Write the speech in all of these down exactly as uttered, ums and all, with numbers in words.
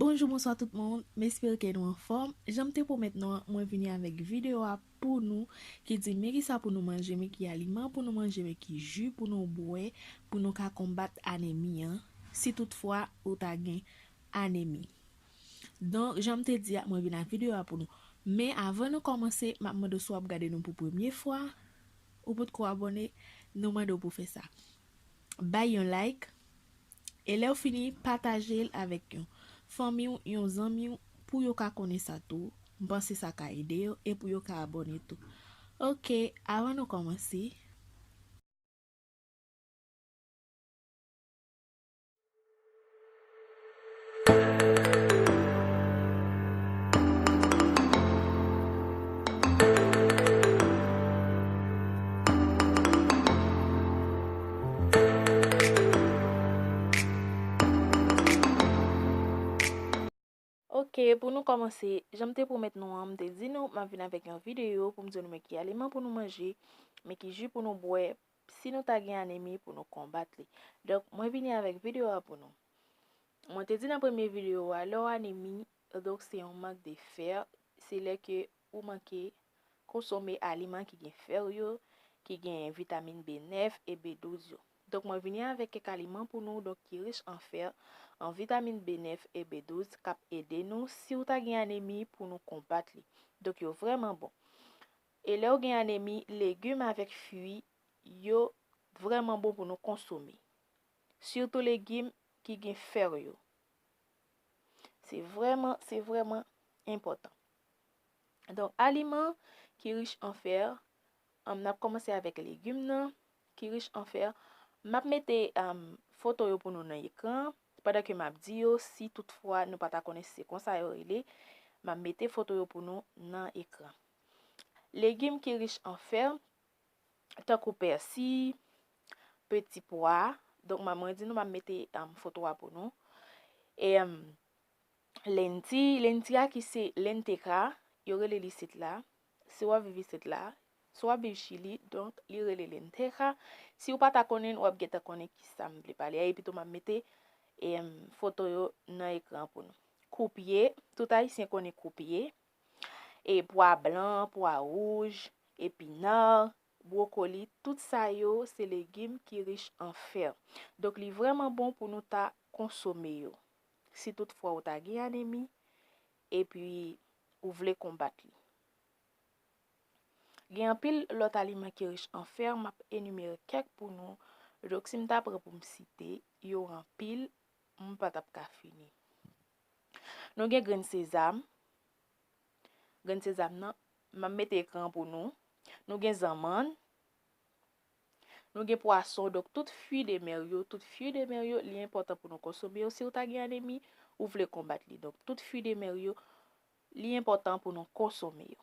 Bonjou, bonswa tout moun. M espere ke nou anfòm. Jan m te pwomèt nou an, mwen vini avèk videyo a pou nou, ki di men kisa pou nou manje, men ki aliman pou nou manje, men ki ji pou nou bwè, pou nou ka konbat anemi an, si toutfwa ou ta gen anemi. Donk, jan m te di a, mwen vin ak videyo a pou nou. Men avan nou kòmanse, m ap mande w si w ap gade nou pou premye fwa, ou potko abòne, nou mande w pou fè sa. Bay yon like, e lè w fini, pataje l avèk yon fanmi w, yon zanmi w, pou yo ka konnen sa tou. M panse sa ka ede yo e pou yo ka abòne tou. Oke, avan nou kòmanse. Oke, pou nou kòmanse, jan m te pwomèt nou an, m te di nou m ap vin avèk yon videyo pou m di nou men ki aliman pou nou manje, men ki ji pou nou bwè, si nou ta gen anemi pou nou konbat li. Donk, mwen vini avèk videyo a pou nou. Mwen te di nan premye videyo a, lè w anemi, donk se yon mank de fè, se lè ke ou manke konsome aliman ki gen fè yo, ki gen vitamin B nèf e B douz yo. Donk, mwen vini avèk kèk aliman pou nou, donk, ki rich an fè, an vitamin B nèf e B douz k ap ede nou si w ta gen anemi pou nou konbat li. Donk, yo vrèman bon. E lè w gen anemi, legim avèk fwi, yo vrèman bon pou nou konsome. Sitou legim ki gen fè yo. Se vrèman, se vrèman enpòtan. Donk, aliman ki rich an fè, um, n ap kòmanse avèk legim nan, ki rich an fè. M ap mete, um, foto yo pou nou nan ekran, pandan ke m ap di yo, si toutfwa nou pa ta konnen si se konsa yo rele, m ap mete foto yo pou nou nan ekran. Legim ki rich an fè, tankou pèsi, peti pwa. Donk, m ap, mwen di nou, m ap mete, um, foto a pou nou. E, um, lenti, lenti a ki se lenteja, yo rele li sit la. Si w ap viv isit la, si w ap viv Chili, donk, li rele lenteja. Si w pa ta konnen, w ap gentan konnen kisa m vle pale a. E pito m ap mete, em, foto yo nan ekran pou nou. Koupye, tout Ayisyen konnen koupye. E pwa blan, pwa wouj, epina, bwokoli, tout sa yo se legim ki rich an fè. Donk, li vrèman bon pou nou ta konsome yo. Si toutfwa ou ta gen anemi, epi ou vle konbat li. Gen anpil lòt aliman ki rich an fè, m ap enimere kèk pou nou. Donk, si m ta pran pou m site, yo anpil, m pa t ap ka fini. Nou gen grenn sezam. Grenn sezam nan, m ap mete ekran pou nou. Nou gen zanmann. Nou gen pwason. Donk, tout fwi de mè yo, tout fwi de mè yo, li enpòtan pou nou konsome yo. Si w ta gen anemi, ou vle konbat li. Donk, tout fwi de mè yo, li enpòtan pou nou konsome yo.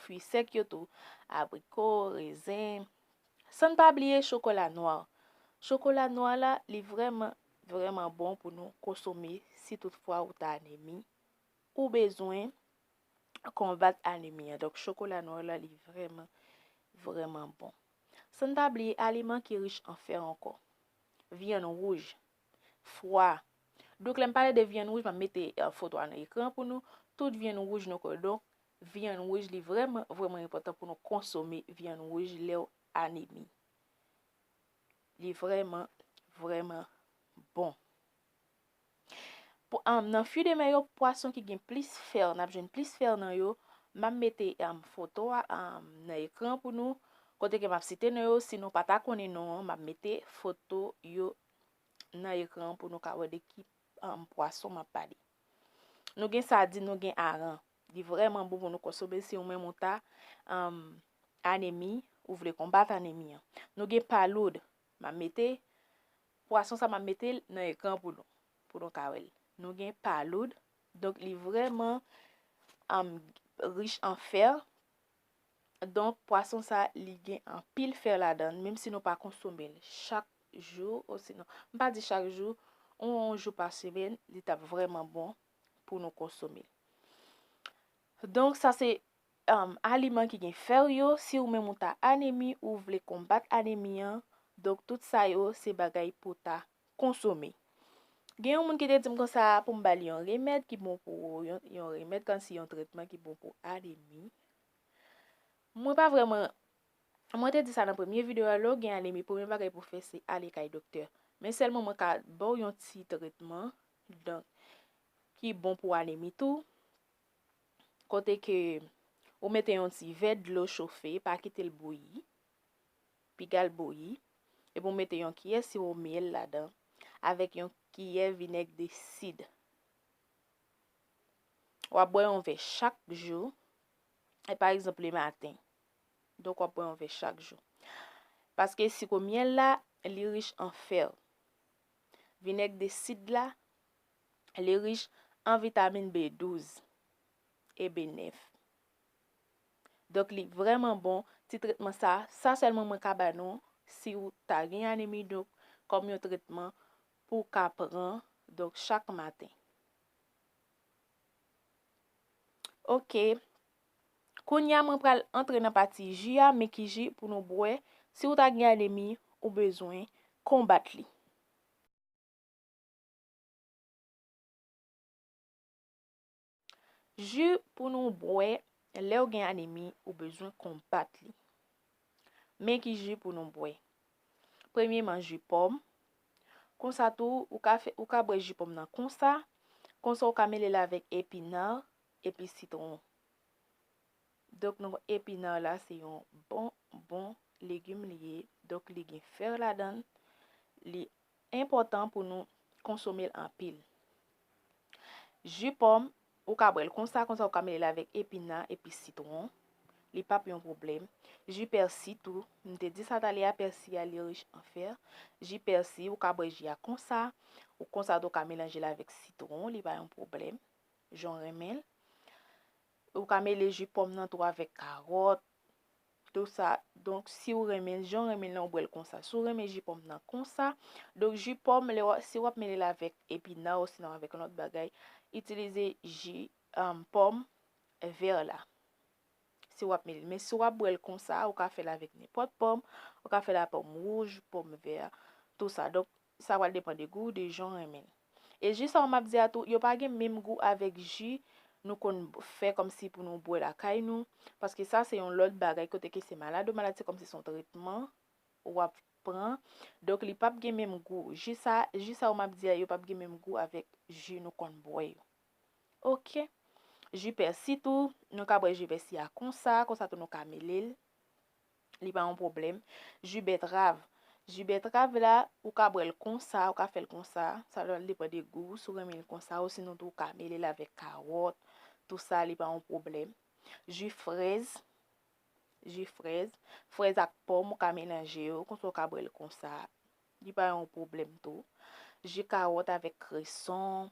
Fwi sèk yo tou, abriko, rezen. San n pa bliye chokola nwa. Chokola nwa la, li vrèman, vrèman bon pou nou konsome si toutfwa ou ta anemi. Ou bezwen konbat anemi an. Donk, chokola nwa la, li vrèman, vrèman bon. San n pa bliye aliman ki rich an fè ankò. Vyann wouj, fwa. Donk, lè m pale de vyann wouj, m ap mete, eh, foto a nan ekran pou nou. Tout vyann wouj nou konnen. Donk, vyann wouj, li vrèman, vrèman enpòtan pou nou konsome vyann wouj lè w anemi. Li vrèman, vrèman bon. Pou, um, nan fwi de mè yo, pwason ki gen plis fè, n ap jwenn plis fè nan yo. M ap mete, um, foto a, um, nan ekran pou nou. Kote ke m ap site non yo, si nou pa ta konnen non an, m ap mete foto yo nan ekran pou nou ka wè de ki, um, pwason m ap pale. Nou gen sadin, nou gen aran. Li vrèman bon pou nou konsome si ou menm ou ta, um, anemi, ou vle konbat anemi an. Nou gen paloud. M ap mete pwason sa, m ap mete l nan ekran pou nou, pou nou ka wè l. Nou gen paloud. Donk, li vrèman, um, rich an fè. Donk, pwason sa, li gen anpil fè ladan l, menm si nou pa konsome l chak jou, osinon, m pa di chak jou, yon jou pa semèn, li t ap vrèman bon pou nou konsome l. Donk, sa se, um, aliman ki gen fè yo. Si ou menm ou ta anemi, ou vle konbat anemi an, donk, tout sa yo, se bagay pou ta konsome. Gen yon moun ki te di m konsa pou m ba li yon remèd ki bon pou, yon, yon remèd kòmsi yon tretman ki bon pou anemi. Mwen pa vrèman, mwen te di sa nan premye videyo a, lè w gen anemi, premye bagay pou w fè se ale kay doktè. Men sèlman mwen ka ba w yon ti tretman, donk, ki bon pou anemi tou. Kote ke ou mete yon ti vè dlo chofe, pa kite l bouyi, piga l bouyi, epi w mete yon kiyè siwo myèl ladan, avèk yon kiyè vinèg de sid. W ap bwè yon vè chak jou, e pa egzanp, le maten. Donk, w ap bwè yon vè chak jou. Paske siwo myèl la, li rich an fè. Vinèg de sid la, li rich an vitamin B douz e B nèf. Donk, li vrèman bon. Ti tretman sa, sa sèlman mwen ka ba nou si w ta gen anemi, donk, kòm yon tretman pou w ka pran, donk, chak maten. Ok. Kounye a, mwen pral antre nan pati ji a, men ki ji pou nou bwè si w ta gen anemi, ou bezwen konbat li. Ji pou nou bwè lè w gen anemi, ou bezwen konbat li. Men ki ji pou nou bwè. Premyeman, ji pòm. Konsa tou, ou ka fè, ou ka bwè ji pòm nan konsa. Konsa, ou ka mele l avèk epinan epi sitwon. Donk, nou, epinan la, se yon bon, bon legim li ye. Donk, li gen fè ladan l. Li enpòtan pou nou konsome l anpil. Ji pòm, ou ka bwè l konsa, konsa ou ka mele l avèk epinan epi sitwon. Li p ap yon pwoblèm. Ji pèsi tou, m te di sa talè a, pèsi a, li rich an fè. Ji pèsi, ou ka bwè ji a konsa, ou konsa tou ka melanje l avèk sitwon, li pa yon pwoblèm. Jan w renmen l. Ou ka mele ji pòm nan tou avèk kawòt, tou sa. Donk, si w renmen l, jan w renmen l lan, ou bwè l konsa. Si w renmen ji pòm nan konsa, donk ji pòm, lè w, si w ap mele l avèk epinan, osinon avèk yon lòt bagay, itilize ji, um, pòm vè la. Si w ap mele l. Men si w ap bwè l konsa, ou ka fè l avèk nenpòt pòm, ou ka fè l a pòm wouj, pòm vè, tou sa. Donk, sa pral depann de gou, de jan w renmen l. E ji sa w m ap di a tou, yo pa gen menm gou avèk ji nou konn fè kòmsi pou nou bwè lakay nou, paske sa se yon lòt bagay kote ke se malad ou malad, se kòmsi se yon tretman w ap pran. Donk, li p ap gen menm gou. Ji sa, ji sa w m ap di a, yo p ap gen menm gou avèk ji nou konn bwè yo. Ok. Ji pèsi tou, nou ka bwè ji pèsi a konsa, konsa tou nou ka mele l. Li pa yon pwoblèm. Ji bètrav. Ji bètrav la, ou ka bwè l konsa, ou ka fè l konsa. Sa va depann de gou, si w renmen l konsa, osinon tou ou ka mele l avèk kawòt, tou sa, li pa yon pwoblèm. Ji frèz. Ji frèz. Frèz ak pòm, ou ka melanje yo, konsa ou ka bwè l konsa. Li pa yon pwoblèm tou. Ji kawòt avèk kreson.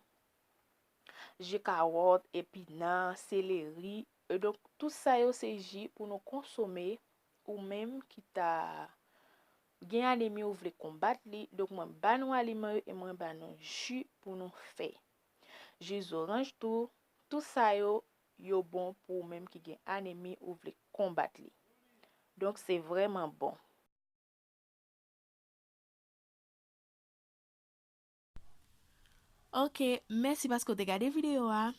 Ji kawòt, epinan, seleri. E donk, tout sa yo se ji pou nou konsome, ou menm ki ta gen anemi ou vle konbat li. Donk, mwen ba nou aliman yo e mwen ba nou ji pou nou fè. Ji zoranj tou, tout sa yo, yo bon pou ou menm ki gen anemi ou vle konbat li. Donk, se vrèman bon. Ok, mèsi paske w te gade videyo a.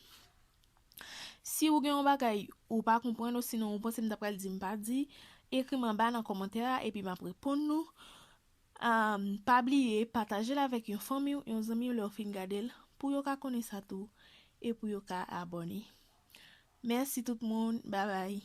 Si w gen yon bagay ou pa konprann, osinon ou panse m ta pral di m pa di, ekri m anba nan kòmantè a, epi m ap reponn nou. Um, pa bliye pataje l avèk yon fanmi w, yon zanmi w lè w fin gade l, pou yo ka konnen sa tou, e pou yo ka abòne. Mèsi tout moun, babay.